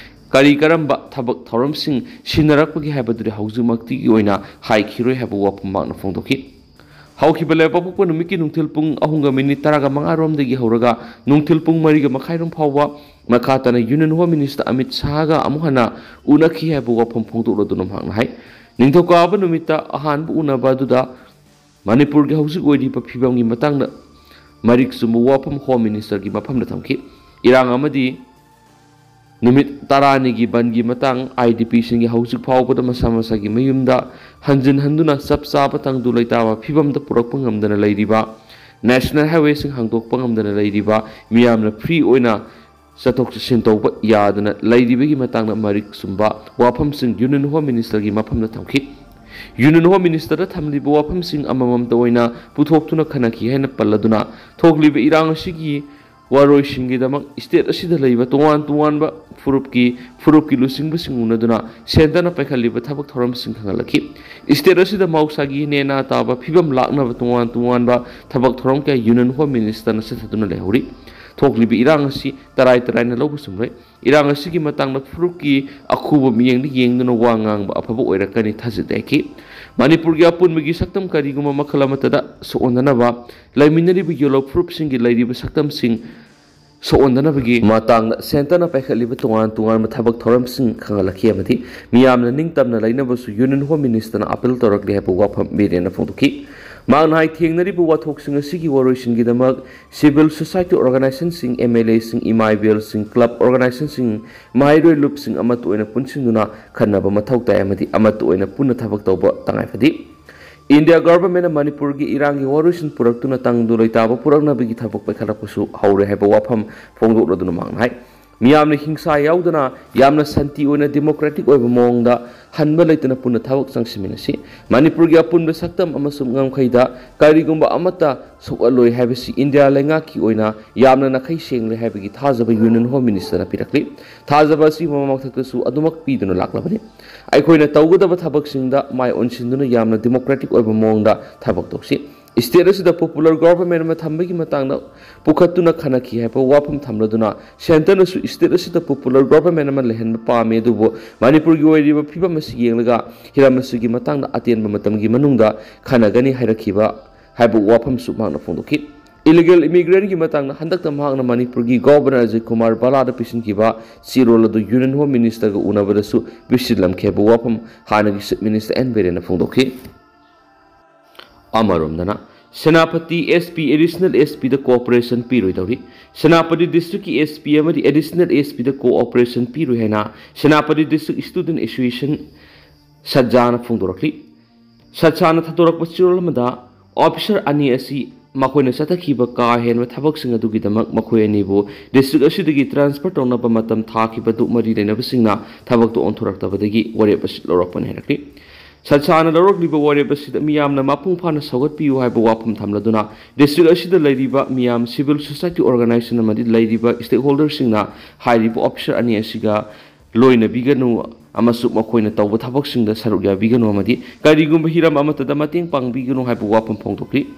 ꯀꯔꯤ ꯀꯔꯝꯕ ꯊꯕꯛ ꯊꯧꯔꯝꯁꯤꯡ ꯁꯤꯟꯅꯔꯛꯄꯒꯦ ꯍꯥꯏꯕꯗꯨꯗꯤ ꯍꯧꯖꯤꯛꯃꯛꯇꯤꯒꯤ ꯑꯣꯏꯅ ꯍꯥꯏꯈꯤꯔꯣꯏ ꯍꯥꯏꯕ ꯋꯥꯐꯝ ꯃꯍꯥꯛꯅ ꯐꯣꯡꯗꯣꯛꯈꯤ꯫ ꯍꯧꯈꯤꯕ ꯂꯩꯕꯥꯛꯄꯣꯛꯄ ꯅꯨꯃꯤꯠꯀꯤ ꯅꯨꯡꯊꯤꯜ ꯄꯨꯡ ꯑꯍꯨꯝꯒ ꯃꯤꯅꯤꯠ ꯇꯔꯥꯒ ꯃꯉꯥ ꯔꯣꯝꯗꯒꯤ ꯍꯧꯔꯒ ꯅꯨꯡꯊꯤꯜ ꯄꯨꯡ ꯃꯔꯤꯒ ꯃꯈꯥꯏ ꯔꯣꯝ ꯐꯥꯎꯕ ꯃꯈꯥ ꯇꯥꯅ ꯌꯨꯅꯤꯌꯟ ꯍꯣꯝ ꯃꯤꯅꯤꯁꯇꯔ ꯑꯃꯤꯠ ꯁꯥꯍꯒ ꯑꯃꯨꯛ ꯍꯟꯅ ꯎꯅꯈꯤ ꯍꯥꯏꯕ ꯋꯥꯐꯝ ꯐꯣꯡꯗꯣꯛꯂꯗꯨꯅ ꯃꯍꯥꯛꯅ ꯍꯥꯏ, ꯅꯤꯡꯊꯧꯀꯥꯕ ꯅꯨꯃꯤꯠꯇ ꯑꯍꯥꯟꯕ ꯎꯅꯕ ꯑꯗꯨꯗ ꯃꯅꯤꯄꯨꯔꯒꯤ ꯍꯧꯖꯤꯛ ꯑꯣꯏꯔꯤꯕ ꯐꯤꯕꯝꯒꯤ ꯃꯇꯥꯡꯗ ꯃꯔꯤꯛ ꯆꯨꯝꯕ ꯋꯥꯐꯝ ꯍꯣꯝ ꯃꯤꯅꯤꯁꯇꯔꯒꯤ ꯃꯐꯝꯗ ꯊꯝꯈꯤ꯫ ꯏꯔꯥꯡ ꯑꯃꯗꯤ ꯅꯨꯃꯤꯠ ꯇꯔꯥꯅꯤꯒꯤ ꯕꯟꯒꯤ ꯃꯇꯥꯡ, ꯑꯥꯏ ꯗꯤ ꯄꯤꯁꯤꯡꯒꯤ ꯍꯧꯖꯤꯛ ꯐꯥꯎꯕꯗ ꯃꯁꯥ ꯃꯁꯥꯒꯤ ꯃꯌꯨꯝꯗ ꯍꯟꯖꯤꯟ ꯍꯟꯗꯨꯅ ꯆꯞ ꯆꯥꯕ ꯇꯪꯗꯨ ꯂꯩꯇꯥꯕ ꯐꯤꯕꯝꯗ ꯄꯨꯔꯛꯄ ꯉꯝꯗꯅ ꯂꯩꯔꯤꯕ, ꯅꯦꯁꯅꯦꯜ ꯍꯥꯏꯋꯦꯁꯤꯡ ꯍꯥꯡꯗꯣꯛꯄ ꯉꯝꯗꯅ ꯂꯩꯔꯤꯕ, ꯃꯤꯌꯥꯝꯅ ꯐ꯭ꯔꯤ ꯑꯣꯏꯅ ꯆꯠꯊꯣꯛ ꯆꯠꯁꯤꯟ ꯇꯧꯕ ꯌꯥꯗꯅ ꯂꯩꯔꯤꯕꯒꯤ ꯃꯇꯥꯡꯗ ꯃꯔꯤꯛ ꯆꯨꯝꯕ ꯋꯥꯐꯝꯁꯤꯡ ꯌꯨꯅꯤꯌꯟ ꯍꯣꯝ ꯃꯤꯅꯤꯁꯇꯔꯒꯤ ꯃꯐꯝꯗ ꯊꯝꯈꯤ꯫ ꯌꯨꯅꯤꯌꯟ ꯍꯣꯝ ꯃꯤꯅꯤꯁꯇꯔꯗ ꯊꯝꯂꯤꯕ ꯋꯥꯐꯝꯁꯤꯡ ꯑꯃꯃꯝꯇ ꯑꯣꯏꯅ ꯄꯨꯊꯣꯛꯇꯨꯅ ꯈꯟꯅꯈꯤ ꯍꯥꯏꯅ ꯄꯜꯂꯗꯨꯅ, ꯊꯣꯛꯂꯤꯕ ꯏꯔꯥꯡ ꯑꯁꯤꯒꯤ ꯋꯥꯔꯣꯏꯁꯤꯟꯒꯤꯗꯃꯛ ꯁ꯭ꯇꯦꯠ ꯑꯁꯤꯗ ꯂꯩꯕ ꯇꯣꯉꯥꯟ ꯇꯣꯉꯥꯟꯕ ꯐꯨꯔꯨꯞꯀꯤ, ꯐꯨꯔꯨꯞꯀꯤ ꯂꯨꯆꯤꯡꯕꯁꯤꯡ ꯎꯅꯗꯨꯅ ꯁꯦꯟꯇꯔꯅ ꯄꯥꯏꯈꯠꯂꯤꯕ ꯊꯕꯛ ꯊꯧꯔꯝꯁꯤꯡ ꯈꯪꯍꯜꯂꯛꯈꯤ꯫ ꯁ꯭ꯇꯦꯠ ꯑꯁꯤꯗ ꯃꯍꯧꯁꯥꯒꯤ ꯅꯦꯅꯥ ꯇꯥꯕ ꯐꯤꯕꯝ ꯂꯥꯛꯅꯕ ꯇꯣꯉꯥꯟ ꯇꯣꯉꯥꯟꯕ ꯊꯕꯛ ꯊꯧꯔꯝ ꯀꯌꯥ ꯌꯨꯅꯤꯌꯟ ꯍꯣꯝ ꯃꯤꯅꯤꯁꯇꯔꯅ ꯆꯠꯊꯗꯨꯅ ꯂꯩꯍꯧꯔꯤ꯫ ꯊꯣꯛꯂꯤꯕ ꯏꯔꯥꯡ ꯑꯁꯤ ꯇꯔꯥꯏ ꯇꯔꯥꯏꯅ ꯂꯧꯕ ꯆꯨꯝꯂꯣꯏ꯫ ꯏꯔꯥꯡ ꯑꯁꯤꯒꯤ ꯃꯇꯥꯡꯗ ꯐꯨꯔꯨꯞꯀꯤ ꯑꯈꯨꯕ ꯃꯤꯠꯌꯦꯡꯗ ꯌꯦꯡꯗꯨꯅ ꯋꯥ ꯉꯥꯡꯕ ꯑꯐꯕ ꯑꯣꯏꯔꯛꯀꯅꯤ ꯊꯥꯖꯗꯦ ꯍꯥꯏꯈꯤ꯫ ꯃꯅꯤꯄꯨꯔꯒꯤ ꯑꯄꯨꯟꯕꯒꯤ ꯁꯛꯇꯝ ꯀꯔꯤꯒꯨꯝꯕ ꯃꯈꯜ ꯑꯃꯠꯇꯗ ꯁꯣꯛꯍꯟꯗꯅꯕ, ꯂꯩꯃꯤꯟꯅꯔꯤꯕ ꯌꯦꯜꯂꯣ ꯐꯨꯔꯨꯞꯁꯤꯡꯒꯤ ꯂꯩꯔꯤꯕ ꯁꯛꯇꯝꯁꯤꯡ ꯁꯣꯛꯍꯟꯗꯅꯕꯒꯤ ꯃꯇꯥꯡꯗ ꯁꯦꯟꯇꯔꯅ ꯄꯥꯏꯈꯠꯂꯤꯕ ꯇꯣꯉꯥꯟ ꯇꯣꯉꯥꯟꯕ ꯊꯕꯛ ꯊꯧꯔꯝꯁꯤꯡ ꯈꯪꯍꯜꯂꯛꯈꯤ ꯑꯃꯗꯤ ꯃꯤꯌꯥꯝꯅ ꯅꯤꯡꯇꯝꯅ ꯂꯩꯅꯕꯁꯨ ꯌꯨꯅꯤꯌꯟ ꯍꯣꯝ ꯃꯤꯅꯤꯁꯇꯔꯅ ꯑꯥꯄꯤꯜ ꯇꯧꯔꯛꯂꯤ ꯍꯥꯏꯕ ꯋꯥꯐꯝ ꯕꯤꯔꯦꯟꯅ ꯐꯣꯡꯗꯣꯛꯈꯤ꯫ ꯃꯍꯥꯛꯅ ꯍꯥꯏ, ꯊꯦꯡꯅꯔꯤꯕ ꯋꯥꯊꯣꯛꯁꯤꯡ ꯑꯁꯤꯒꯤ ꯋꯥꯔꯣꯏꯁꯤꯟꯒꯤꯗꯃꯛ ꯁꯤꯚꯤꯜ ꯁꯣꯁꯥꯏꯇꯤ ꯑꯣꯔꯒꯅꯥꯏꯖꯦꯁꯟꯁꯤꯡ, ꯑꯦꯝ ꯑꯦꯜ ꯑꯦꯁꯤꯡ, ꯏꯃꯥ ꯏꯕꯦꯜꯁꯤꯡ, ꯀ꯭ꯂꯕ ꯑꯣꯔꯒꯅꯥꯏꯖꯦꯁꯟꯁꯤꯡ, ꯃꯍꯩꯔꯣꯏ ꯂꯨꯞꯁꯤꯡ ꯑꯃꯠꯇ ꯑꯣꯏꯅ ꯄꯨꯟꯁꯤꯟꯗꯨꯅ ꯈꯟꯅꯕ ꯃꯊꯧ ꯇꯥꯏ ꯑꯃꯗꯤ ꯑꯃꯠꯇ ꯑꯣꯏꯅ ꯄꯨꯟꯅ ꯊꯕꯛ ꯇꯧꯕ ꯇꯉꯥꯏ ꯐꯗꯦ꯫ ꯏꯟꯗꯤꯌꯥ ꯒꯚꯔꯟꯃꯦꯟꯠꯅ ꯃꯅꯤꯄꯨꯔꯒꯤ ꯏꯔꯥꯡꯒꯤ ꯋꯥꯔꯣꯏꯁꯤꯟ ꯄꯨꯔꯛꯇꯨꯅ ꯇꯪꯗꯨ ꯂꯩꯇꯥꯕ ꯄꯨꯔꯛꯅꯕꯒꯤ ꯊꯕꯛ ꯄꯥꯏꯈꯠꯂꯛꯄꯁꯨ ꯍꯧꯔꯦ ꯍꯥꯏꯕ ꯋꯥꯐꯝ ꯐꯣꯡꯗꯣꯛꯂꯗꯨꯅ ꯃꯍꯥꯛꯅ ꯍꯥꯏ, ꯃꯤꯌꯥꯝꯅ ꯍꯤꯡꯁꯥ ꯌꯥꯎꯗꯅ ꯌꯥꯝꯅ ꯁꯥꯟꯇꯤ ꯑꯣꯏꯅ ꯗꯦꯃꯣꯀ꯭ꯔꯦꯇꯤꯛ ꯑꯣꯏꯕ ꯃꯑꯣꯡꯗ ꯍꯟꯕ ꯂꯩꯇꯅ ꯄꯨꯟꯅ ꯊꯕꯛ ꯆꯪꯁꯤꯟꯃꯤꯟꯅꯁꯤ꯫ ꯃꯅꯤꯄꯨꯔꯒꯤ ꯑꯄꯨꯟꯕ ꯁꯛꯇꯝ ꯑꯃꯁꯨꯡ ꯉꯝꯈꯩꯗ ꯀꯔꯤꯒꯨꯝꯕ ꯑꯃꯠꯇ ꯁꯣꯛꯍꯜꯂꯣꯏ ꯍꯥꯏꯕꯁꯤ ꯏꯟꯗꯤꯌꯥ ꯂꯩꯉꯥꯛꯀꯤ ꯑꯣꯏꯅ ꯌꯥꯝꯅ ꯅꯥꯈꯩ ꯁꯦꯡꯂꯦ ꯍꯥꯏꯕꯒꯤ ꯊꯥꯖꯕ ꯌꯨꯅꯤꯌꯟ ꯍꯣꯝ ꯃꯤꯅꯤꯁꯇꯔꯅ ꯄꯤꯔꯛꯂꯤ꯫ ꯊꯥꯖꯕ ꯑꯁꯤ ꯃꯃꯥꯡ ꯃꯊꯛꯇꯁꯨ ꯑꯗꯨꯃꯛ ꯄꯤꯗꯨꯅ ꯂꯥꯛꯂꯕꯅꯤ꯫ ꯑꯩꯈꯣꯏꯅ ꯇꯧꯒꯗꯕ ꯊꯕꯛꯁꯤꯡꯗ ꯃꯥꯏ ꯑꯣꯟꯁꯤꯟꯗꯨꯅ ꯌꯥꯝꯅ ꯗꯦꯃꯣꯀ꯭ꯔꯦꯇꯤꯛ ꯑꯣꯏꯕ ꯃꯑꯣꯡꯗ ꯊꯕꯛ ꯇꯧꯁꯤ꯫ ꯁ꯭ꯇꯦꯠ ꯑꯁꯤꯗ ꯄꯣꯄꯨꯂꯔ ꯒꯣꯚꯔꯟꯃꯦꯟꯠ ꯑꯃ ꯊꯝꯕꯒꯤ ꯃꯇꯥꯡꯗ ꯄꯨꯈꯠꯇꯨꯅ ꯈꯟꯅꯈꯤ ꯍꯥꯏꯕ ꯋꯥꯐꯝ ꯊꯝꯂꯗꯨꯅ ꯁꯦꯟꯇꯔꯅꯁꯨ ꯁ꯭ꯇꯦꯠ ꯑꯁꯤꯗ ꯄꯣꯄꯨꯂꯔ ꯒꯣꯚꯔꯟꯃꯦꯟꯠ ꯑꯃ ꯂꯩꯍꯟꯕ ꯄꯥꯝꯃꯤ, ꯑꯗꯨꯕꯨ ꯃꯅꯤꯄꯨꯔꯒꯤ ꯑꯣꯏꯔꯤꯕ ꯐꯤꯕꯝ ꯑꯁꯤ ꯌꯦꯡꯂꯒ ꯍꯤꯔꯝ ꯑꯁꯤꯒꯤ ꯃꯇꯥꯡꯗ ꯑꯇꯦꯟꯕ ꯃꯇꯝꯒꯤ ꯃꯅꯨꯡꯗ ꯈꯟꯅꯒꯅꯤ ꯍꯥꯏꯔꯛꯈꯤꯕ ꯍꯥꯏꯕ ꯋꯥꯐꯝꯁꯨ ꯃꯍꯥꯛꯅ ꯐꯣꯡꯗꯣꯛꯈꯤ꯫ ꯏꯂꯤꯒꯦꯜ ꯏꯃꯤꯒ꯭ꯔꯦꯟꯠꯀꯤ ꯃꯇꯥꯡꯗ ꯍꯟꯗꯛꯇ ꯃꯍꯥꯛꯅ ꯃꯅꯤꯄꯨꯔꯒꯤ ꯒꯣꯚꯔꯅꯔ ꯑꯖꯤꯠ ꯀꯨꯃꯥꯔ ꯚꯜꯂꯥꯗ ꯄꯤꯁꯤꯟꯈꯤꯕ ꯆꯦꯔꯣꯜ ꯑꯗꯨ ꯌꯨꯅꯤꯌꯟ ꯍꯣꯝ ꯃꯤꯅꯤꯁꯇꯔꯒ ꯎꯅꯕꯗꯁꯨ ꯄꯤꯁꯤꯜꯂꯝꯈꯤ ꯍꯥꯏꯕ ꯋꯥꯐꯝ ꯍꯥꯟꯅꯒꯤ ꯆꯤꯐ ꯃꯤꯅꯤꯁꯇꯔ ꯑꯦꯟ ꯕꯤꯔꯦꯟꯅ ꯐꯣꯡꯗꯣꯛꯈꯤ꯫ ꯑꯃꯔꯣꯝꯗꯅ, ꯁꯦꯅꯥꯄꯇꯤ ꯑꯦꯁ ꯄꯤ ꯑꯦꯗꯤꯁꯅꯦꯜ ꯑꯦꯁ ꯄꯤꯗ ꯀꯣꯑꯣꯄꯔꯦꯁꯟ ꯄꯤꯔꯣꯏꯗꯧꯔꯤ꯫ ꯁꯦꯅꯥꯄꯇꯤ ꯗꯤꯁꯇ꯭ꯔꯤꯛꯀꯤ ꯑꯦꯁ ꯄꯤ ꯑꯃꯗꯤ ꯑꯦꯗꯤꯁꯅꯦꯜ ꯑꯦꯁ ꯄꯤꯗ ꯀꯣꯑꯣꯄꯔꯦꯁꯟ ꯄꯤꯔꯣꯏ ꯍꯥꯏꯅ ꯁꯦꯅꯥꯄꯇꯤ ꯗꯤꯁꯇ꯭ꯔꯤꯛ ꯁ꯭ꯇꯨꯗꯦꯟꯠ ꯑꯦꯁꯣꯁꯤꯌꯦꯁꯟ, ꯁꯠꯖꯥꯅ ꯐꯣꯡꯗꯣꯔꯛꯂꯤ꯫ ꯁꯠꯖꯥꯅ ꯊꯥꯗꯣꯔꯛꯄ ꯆꯦꯔꯣꯜ ꯑꯃꯗ, ꯑꯣꯐꯤꯁꯥꯔ ꯑꯅꯤ ꯑꯁꯤ ꯃꯈꯣꯏꯅ ꯆꯠꯊꯈꯤꯕ ꯀꯥ ꯍꯦꯟꯕ ꯊꯕꯛꯁꯤꯡ ꯑꯗꯨꯒꯤꯗꯃꯛ ꯃꯈꯣꯏ ꯑꯅꯤꯕꯨ ꯗꯤꯁꯇ꯭ꯔꯤꯛ ꯑꯁꯤꯗꯒꯤ ꯇ꯭ꯔꯥꯟꯁꯐꯔ ꯇꯧꯅꯕ ꯃꯇꯝ ꯊꯥꯈꯤꯕꯗꯨ ꯃꯔꯤ ꯂꯩꯅꯕꯁꯤꯡꯅ ꯊꯕꯛꯇ ꯑꯣꯟꯊꯣꯔꯛꯇꯕꯗꯒꯤ ꯋꯥꯔꯦꯞ ꯑꯁꯤ ꯂꯧꯔꯛꯄꯅꯤ ꯍꯥꯏꯔꯛꯂꯤ꯫ ꯁꯠꯖꯥꯅ ꯂꯧꯔꯛꯂꯤꯕ ꯋꯥꯔꯦꯞ ꯑꯁꯤꯗ ꯃꯤꯌꯥꯝꯅ ꯃꯄꯨꯡ ꯐꯥꯅ ꯁꯧꯒꯠꯄꯤꯌꯨ ꯍꯥꯏꯕ ꯋꯥꯐꯝ ꯊꯝꯂꯗꯨꯅ, ꯗꯤꯁꯇ꯭ꯔꯤꯛ ꯑꯁꯤꯗ ꯂꯩꯔꯤꯕ ꯃꯤꯌꯥꯝ, ꯁꯤꯚꯤꯜ ꯁꯣꯁꯥꯏꯇꯤ ꯑꯣꯔꯒꯅꯥꯏꯖꯦꯁꯟ ꯑꯃꯗꯤ ꯂꯩꯔꯤꯕ ꯁ꯭ꯇꯦꯛꯍꯣꯜꯗꯔꯁꯤꯡꯅ ꯍꯥꯏꯔꯤꯕ ꯑꯣꯐꯤꯁꯥꯔ ꯑꯅꯤ ꯑꯁꯤꯒ ꯂꯣꯏꯅꯕꯤꯒꯅꯨ ꯑꯃꯁꯨꯡ ꯃꯈꯣꯏꯅ ꯇꯧꯕ ꯊꯕꯛꯁꯤꯡꯗ ꯁꯔꯨꯛ ꯌꯥꯕꯤꯒꯅꯨ ꯑꯃꯗꯤ ꯀꯔꯤꯒꯨꯝꯕ ꯍꯤꯔꯝ ꯑꯃꯠꯇꯗ ꯃꯇꯦꯡ ꯄꯥꯡꯕꯤꯒꯅꯨ ꯍꯥꯏꯕ ꯋꯥꯐꯝ ꯐꯣꯡꯗꯣꯛꯂꯤ꯫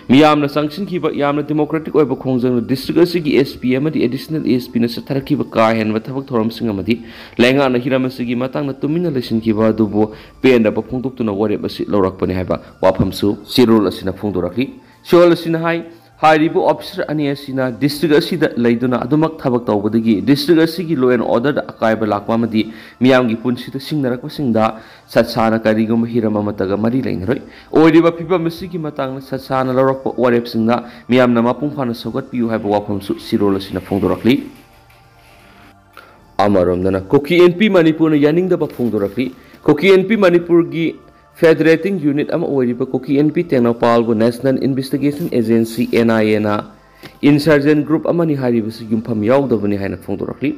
ꯃꯤꯌꯥꯝꯅ ꯆꯪꯁꯤꯟꯈꯤꯕ ꯌꯥꯝꯅ democratic ꯑꯣꯏꯕ ꯈꯣꯡꯖꯪꯗ district ꯑꯁꯤꯒꯤ S P ꯑꯃꯗꯤ additional S Pꯅ ꯆꯠꯊꯔꯛꯈꯤꯕ ꯀꯥ ꯍꯦꯟꯕ ꯊꯕꯛ ꯊꯧꯔꯝꯁꯤꯡ ꯑꯃꯗꯤ ꯂꯩꯉꯥꯛꯅ ꯍꯤꯔꯝ ꯑꯁꯤꯒꯤ ꯃꯇꯥꯡꯗ ꯇꯨꯃꯤꯟꯅ ꯂꯩꯁꯤꯟꯈꯤꯕ ꯑꯗꯨꯕꯨ ꯄꯦꯟꯗꯕ ꯐꯣꯡꯗꯣꯛꯇꯨꯅ ꯋꯥꯔꯦꯞ ꯑꯁꯤ ꯂꯧꯔꯛꯄꯅꯤ ꯍꯥꯏꯕ ꯋꯥꯐꯝꯁꯨ ꯁꯤꯔꯣꯜ ꯑꯁꯤꯅ ꯐꯣꯡꯗꯣꯔꯛꯂꯤ꯫ ꯁꯤꯔꯣꯜ ꯑꯁꯤꯅ ꯍꯥꯏ, ꯍꯥꯏꯔꯤꯕ officer ꯑꯅꯤ ꯑꯁꯤꯅ district ꯑꯁꯤꯗ ꯂꯩꯗꯨꯅ ꯑꯗꯨꯃꯛ ꯊꯕꯛ ꯇꯧꯕꯗꯒꯤ district ꯑꯁꯤꯒꯤ law and orderꯗ ꯑꯀꯥꯏꯕ ꯂꯥꯛꯄ ꯑꯃꯗꯤ ꯃꯤꯌꯥꯝꯒꯤ ꯄꯨꯟꯁꯤꯗ ꯁꯤꯡꯅꯔꯛꯄꯁꯤꯡꯗ ꯁꯠꯁꯥꯅ ꯀꯔꯤꯒꯨꯝꯕ ꯍꯤꯔꯝ ꯑꯃꯠꯇꯒ ꯃꯔꯤ ꯂꯩꯅꯔꯣꯏ꯫ ꯑꯣꯏꯔꯤꯕ ꯐꯤꯕꯝ ꯑꯁꯤꯒꯤ ꯃꯇꯥꯡꯗ ꯁꯠꯁꯥꯅ ꯂꯧꯔꯛꯄ ꯋꯥꯔꯦꯞꯁꯤꯡꯗ ꯃꯤꯌꯥꯝꯅ ꯃꯄꯨꯡ ꯐꯥꯅ ꯁꯧꯒꯠꯄꯤꯌꯨ ꯍꯥꯏꯕ ꯋꯥꯐꯝꯁꯨ ꯁꯤꯔꯣꯜ ꯑꯁꯤꯅ ꯐꯣꯡꯗꯣꯔꯛꯂꯤ꯫ ꯑꯃꯔꯣꯝꯗꯅ ꯀꯨꯀꯤ ꯑꯦꯟ ꯄꯤ ꯃꯅꯤꯄꯨꯔꯅ ꯌꯥꯅꯤꯡꯗꯕ ꯐꯣꯡꯗꯣꯔꯛꯂꯤ꯫ ꯀꯨꯀꯤ ꯑꯦꯟ ꯄꯤ ꯃꯅꯤꯄꯨꯔꯒꯤ federating unit ꯑꯃ ꯑꯣꯏꯔꯤꯕ ꯀꯨꯀꯤ ꯑꯦꯟ ꯄꯤ ꯇꯦꯡꯅꯧꯄꯥꯜꯕꯨ National Investigation Agency, N I Aꯅ insurgent group ꯑꯃꯅꯤ ꯍꯥꯏꯔꯤꯕꯁꯤ ꯌꯨꯝꯐꯝ ꯌꯥꯎꯗꯕꯅꯤ ꯍꯥꯏꯅ ꯐꯣꯡꯗꯣꯔꯛꯂꯤ꯫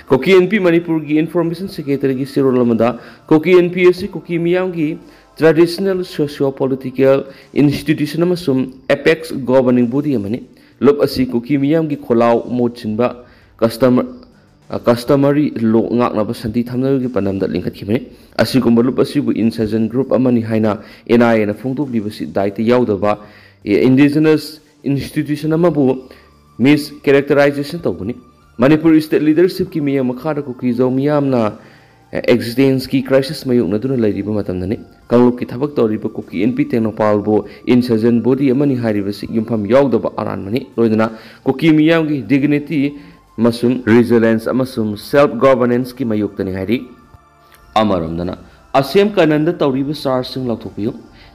ꯀꯨꯀꯤ ꯑꯦꯟ ꯄꯤ ꯃꯅꯤꯄꯨꯔꯒꯤ Information Secretaryꯒꯤ ꯁꯤꯔꯣꯜ ꯑꯃꯗ ꯀꯨꯀꯤ ꯑꯦꯟ ꯄꯤ ꯑꯁꯤ ꯀꯨꯀꯤ ꯃꯤꯌꯥꯝꯒꯤ traditional socio-political institution ꯑꯃꯁꯨꯡ apex governing body ꯑꯃꯅꯤ꯫ ꯂꯨꯞ ꯑꯁꯤ ꯀꯨꯀꯤ ꯃꯤꯌꯥꯝꯒꯤ ꯈꯣꯜꯂꯥꯎ ꯃꯍꯨꯠ ꯁꯤꯟꯕ customer customary law ꯉꯥꯛꯅꯕ ꯁꯥꯟꯇꯤ ꯊꯝꯅꯕꯒꯤ ꯄꯥꯟꯗꯝꯗ ꯂꯤꯡꯈꯠꯈꯤꯕꯅꯤ꯫ ꯑꯁꯤꯒꯨꯝꯕ ꯂꯨꯞ ꯑꯁꯤꯕꯨ insurgent group ꯑꯃꯅꯤ ꯍꯥꯏꯅ N I Aꯅ ꯐꯣꯡꯗꯣꯛꯂꯤꯕꯁꯤ ꯗꯥꯏꯇ ꯌꯥꯎꯗꯕ indigenous institution ꯑꯃꯕꯨ mischaracterization ꯇꯧꯕꯅꯤ꯫ ꯃꯅꯤꯄꯨꯔ state leadershipꯀꯤ ꯃꯤꯠꯌꯦꯡ ꯃꯈꯥꯗ ꯀꯨꯀꯤꯖꯧ ꯃꯤꯌꯥꯝꯅ existenceꯀꯤ crisis ꯃꯥꯌꯣꯛꯅꯗꯨꯅ ꯂꯩꯔꯤꯕ ꯃꯇꯝꯗꯅꯤ꯫ ꯀꯥꯡꯂꯨꯞꯀꯤ ꯊꯕꯛ ꯇꯧꯔꯤꯕ ꯀꯨꯀꯤ ꯑꯦꯟ ꯄꯤ ꯇꯦꯡꯅꯧꯄꯥꯜꯕꯨ insurgent body ꯑꯃꯅꯤ ꯍꯥꯏꯔꯤꯕꯁꯤ ꯌꯨꯝꯐꯝ ꯌꯥꯎꯗꯕ ꯑꯔꯥꯟꯕꯅꯤ꯫ ꯂꯣꯏꯅꯅ ꯀꯨꯀꯤ ꯃꯤꯌꯥꯝꯒꯤ dignity ꯑꯃꯁꯨꯡ resilience ꯑꯃꯁꯨꯡ self governanceꯀꯤ ꯃꯥꯌꯣꯛꯇꯅꯤ ꯍꯥꯏꯔꯤ꯫ ꯑꯃꯔꯣꯝꯗꯅ ꯑꯁꯦꯝ ꯀꯅꯟꯗ ꯇꯧꯔꯤꯕ chargeꯁꯤꯡ ꯂꯧꯊꯣꯛꯄꯤꯌꯨ꯫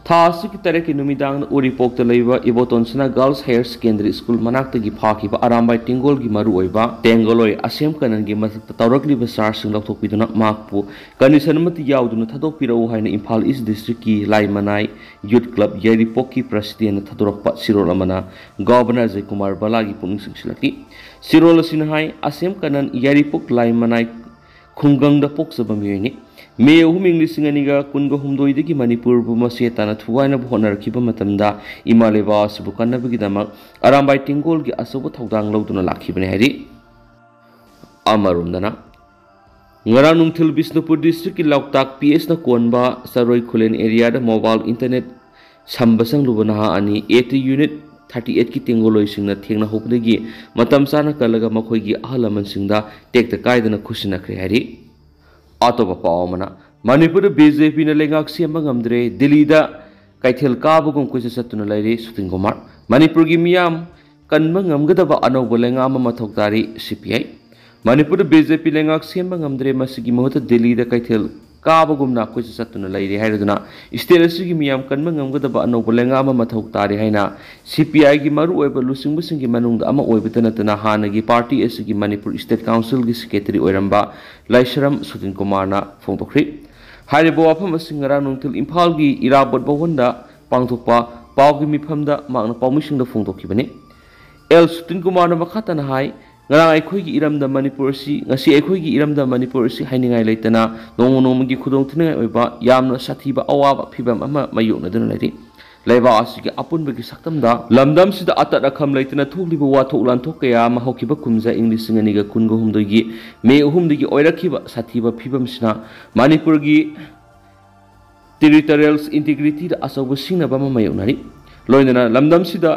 ꯊꯥ ꯑꯁꯤꯒꯤ ꯇꯔꯦꯠꯀꯤ ꯅꯨꯃꯤꯗꯥꯡꯗ ꯎꯔꯤꯄꯣꯛꯇ ꯂꯩꯕ ꯏꯕꯣꯇꯣꯟ ꯁꯅꯥ Girls Higher Secondary School ꯃꯅꯥꯛꯇꯒꯤ ꯐꯥꯈꯤꯕ Arambai ꯇꯦꯡꯒꯣꯜꯒꯤ ꯃꯔꯨꯑꯣꯏꯕ ꯇꯦꯡꯒꯣꯂꯣꯏ ꯑꯁꯦꯝ ꯀꯅꯟꯒꯤ ꯃꯊꯛꯇ ꯇꯧꯔꯛꯂꯤꯕ chargeꯁꯤꯡ ꯂꯧꯊꯣꯛꯄꯤꯗꯨꯅ ꯃꯍꯥꯛꯄꯨ condition ꯑꯃꯠꯇ ꯌꯥꯎꯗꯅ ꯊꯥꯗꯣꯛꯄꯤꯔꯛꯎ ꯍꯥꯏꯅ ꯏꯝꯐꯥꯜ East Districtꯀꯤ ꯂꯥꯏꯃꯅꯥꯏ Youth Club ꯌꯥꯏꯔꯤꯄꯣꯛꯀꯤ Presidentꯅ ꯊꯥꯗꯣꯔꯛꯄ ꯁꯤꯔꯣꯜ ꯑꯃꯅ Governor ꯑꯖꯌ ꯀꯨꯃꯥꯔ ꯕꯂꯥꯒꯤ ꯄꯨꯛꯅꯤꯡ ꯆꯤꯡꯁꯤꯜꯂꯛꯂꯤ꯫ ꯁꯤꯔꯣꯜ ꯑꯁꯤꯅ ꯍꯥꯏ, ꯑꯁꯦꯝ ꯀꯅꯟ ꯌꯥꯏꯔꯤꯄꯣꯛ ꯂꯥꯏꯃꯅꯥꯏ ꯈꯨꯡꯒꯪꯗ ꯄꯣꯛꯆꯕ ꯃꯤꯑꯣꯏꯅꯤ꯫ ꯃꯦ ꯑꯍꯨꯝ, ꯏꯪ ꯂꯤꯁꯤꯡ ꯑꯅꯤꯒ ꯀꯨꯟꯒ ꯍꯨꯝꯗꯣꯏꯗꯒꯤ ꯃꯅꯤꯄꯨꯔꯕꯨ ꯃꯆꯦꯠ ꯇꯥꯅ ꯊꯨꯒꯥꯏꯅꯕ ꯍꯣꯠꯅꯔꯛꯈꯤꯕ ꯃꯇꯝꯗ ꯏꯃꯥ ꯂꯩꯕꯥꯛ ꯑꯁꯤꯕꯨ ꯀꯟꯅꯕꯒꯤꯗꯃꯛ ꯑꯔꯥꯝꯕꯥꯏ ꯇꯦꯡꯒꯣꯜꯒꯤ ꯑꯆꯧꯕ ꯊꯧꯗꯥꯡ ꯂꯧꯗꯨꯅ ꯂꯥꯛꯈꯤꯕꯅꯤ ꯍꯥꯏꯔꯤ꯫ ꯑꯃꯔꯣꯝꯗꯅ, ꯉꯔꯥꯡ ꯅꯨꯡꯊꯤꯜ ꯕꯤꯁꯅꯨꯄꯨꯔ districtꯀꯤ ꯂꯣꯛꯇꯥꯛ P Sꯅ ꯀꯣꯟꯕ ꯆꯔꯣꯏ ꯈꯨꯂꯦꯟ areaꯗ mobile internet ꯁꯝꯕ ꯁꯪꯂꯨꯕ ꯅꯍꯥ ꯑꯅꯤ ꯑꯦ ꯇꯤ ꯌꯨꯅꯤꯠ ꯊꯥꯔꯇꯤ ꯑꯩꯠꯀꯤ ꯇꯦꯡꯒꯣꯂꯣꯏꯁꯤꯡꯅ ꯊꯦꯡꯅꯍꯧꯕꯗꯒꯤ ꯃꯇꯝ ꯆꯥꯅ ꯀꯜꯂꯒ ꯃꯈꯣꯏꯒꯤ ꯑꯍꯜ ꯂꯃꯟꯁꯤꯡꯗ ꯇꯦꯛꯇ ꯀꯥꯏꯗꯅ ꯈꯨꯠꯁꯤꯟꯅꯈ꯭ꯔꯦ ꯍꯥꯏꯔꯤ꯫ ꯑꯇꯣꯞꯄ ꯄꯥꯎ ꯑꯃꯅ, ꯃꯅꯤꯄꯨꯔꯗ ꯕꯤ ꯖꯦ ꯄꯤꯅ ꯂꯩꯉꯥꯛ ꯁꯦꯝꯕ ꯉꯝꯗ꯭ꯔꯦ, ꯗꯤꯜꯂꯤꯗ ꯀꯩꯊꯦꯜ ꯀꯥꯕꯒꯨꯝ ꯀꯣꯏꯆꯠ ꯆꯠꯇꯨꯅ ꯂꯩꯔꯤ ꯁꯨꯇꯤꯟ ꯀꯨꯃꯥꯔ꯫ ꯃꯅꯤꯄꯨꯔꯒꯤ ꯃꯤꯌꯥꯝ ꯀꯟꯕ ꯉꯝꯒꯗꯕ ꯑꯅꯧꯕ ꯂꯩꯉꯥꯛ ꯑꯃ ꯃꯊꯧ ꯇꯥꯔꯤ, ꯁꯤ ꯄꯤ ꯑꯥꯏ꯫ ꯃꯅꯤꯄꯨꯔꯗ ꯕꯤ ꯖꯦ ꯄꯤ ꯂꯩꯉꯥꯛ ꯁꯦꯝꯕ ꯉꯝꯗ꯭ꯔꯦ, ꯃꯁꯤꯒꯤ ꯃꯍꯨꯠꯇ ꯗꯤꯜꯂꯤꯗ ꯀꯩꯊꯦꯜ ꯀꯥꯕꯒꯨꯝꯅ ꯀꯣꯏꯆꯠ ꯆꯠꯇꯨꯅ ꯂꯩꯔꯦ ꯍꯥꯏꯔꯗꯨꯅ state ꯑꯁꯤꯒꯤ ꯃꯤꯌꯥꯝ ꯀꯟꯕ ꯉꯝꯒꯗꯕ ꯑꯅꯧꯕ ꯂꯩꯉꯥꯛ ꯑꯃ ꯃꯊꯧ ꯇꯥꯔꯤ ꯍꯥꯏꯅ ꯁꯤ ꯄꯤ ꯑꯥꯏꯒꯤ ꯃꯔꯨꯑꯣꯏꯕ ꯂꯨꯆꯤꯡꯕꯁꯤꯡꯒꯤ ꯃꯅꯨꯡꯗ ꯑꯃ ꯑꯣꯏꯕꯇ ꯅꯠꯇꯅ ꯍꯥꯟꯅꯒꯤ party ꯑꯁꯤꯒꯤ ꯃꯅꯤꯄꯨꯔ state councilꯒꯤ secretary ꯑꯣꯏꯔꯝꯕ ꯂꯥꯏꯁ꯭ꯔꯝ ꯁꯨꯇꯤꯟ ꯀꯨꯃꯥꯔꯅ ꯐꯣꯡꯗꯣꯛꯈ꯭ꯔꯤ꯫ ꯍꯥꯏꯔꯤꯕ ꯋꯥꯐꯝ ꯑꯁꯤ ꯉꯔꯥꯡ ꯅꯨꯡꯊꯤꯜ ꯏꯝꯐꯥꯜꯒꯤ ꯏꯔꯥꯕꯣꯠ ꯚꯋꯟꯗ ꯄꯥꯡꯊꯣꯛꯄ ꯄꯥꯎꯒꯤ ꯃꯤꯐꯝꯗ ꯃꯍꯥꯛꯅ ꯄꯥꯎꯃꯤꯁꯤꯡꯗ ꯐꯣꯡꯗꯣꯛꯈꯤꯕꯅꯤ꯫ ꯑꯦꯜ ꯁꯨꯇꯤꯟ ꯀꯨꯃꯥꯔꯅ ꯃꯈꯥ ꯇꯥꯅ ꯍꯥꯏ, ꯉꯔꯥꯡ ꯑꯩꯈꯣꯏꯒꯤ ꯏꯔꯝꯗꯝ ꯃꯅꯤꯄꯨꯔ ꯑꯁꯤ, ꯉꯁꯤ ꯑꯩꯈꯣꯏꯒꯤ ꯏꯔꯝꯗꯝ ꯃꯅꯤꯄꯨꯔ ꯑꯁꯤ ꯍꯥꯏꯅꯤꯡꯉꯥꯏ ꯂꯩꯇꯅ ꯅꯣꯡꯃ ꯅꯣꯡꯃꯒꯤ ꯈꯨꯗꯣꯡꯊꯤꯅꯤꯡꯉꯥꯏ ꯑꯣꯏꯕ ꯌꯥꯝꯅ ꯁꯥꯊꯤꯕ ꯑꯋꯥꯕ ꯐꯤꯕꯝ ꯑꯃ ꯃꯥꯌꯣꯛꯅꯗꯨꯅ ꯂꯩꯔꯤ꯫ ꯂꯩꯕꯥꯛ ꯑꯁꯤꯒꯤ ꯑꯄꯨꯟꯕꯒꯤ ꯁꯛꯇꯝꯗ ꯂꯝꯗꯝꯁꯤꯗ ꯑꯇꯠ ꯑꯈꯝ ꯂꯩꯇꯅ ꯊꯣꯛꯂꯤꯕ ꯋꯥꯊꯣꯛ ꯂꯥꯟꯊꯣꯛ ꯀꯌꯥ ꯑꯃ ꯍꯧꯈꯤꯕ ꯀꯨꯝꯖꯥ ꯏꯪ ꯂꯤꯁꯤꯡ ꯑꯅꯤꯒ ꯀꯨꯟꯒ ꯍꯨꯝꯗꯣꯏꯒꯤ ꯃꯦ ꯑꯍꯨꯝꯗꯒꯤ ꯑꯣꯏꯔꯛꯈꯤꯕ ꯁꯥꯊꯤꯕ ꯐꯤꯕꯝꯁꯤꯅ ꯃꯅꯤꯄꯨꯔꯒꯤ territorial integrityꯗ ꯑꯆꯧꯕ ꯁꯤꯡꯅꯕ ꯑꯃ ꯃꯥꯌꯣꯛꯅꯔꯤ꯫ ꯂꯣꯏꯅꯅ ꯂꯝꯗꯝꯁꯤꯗ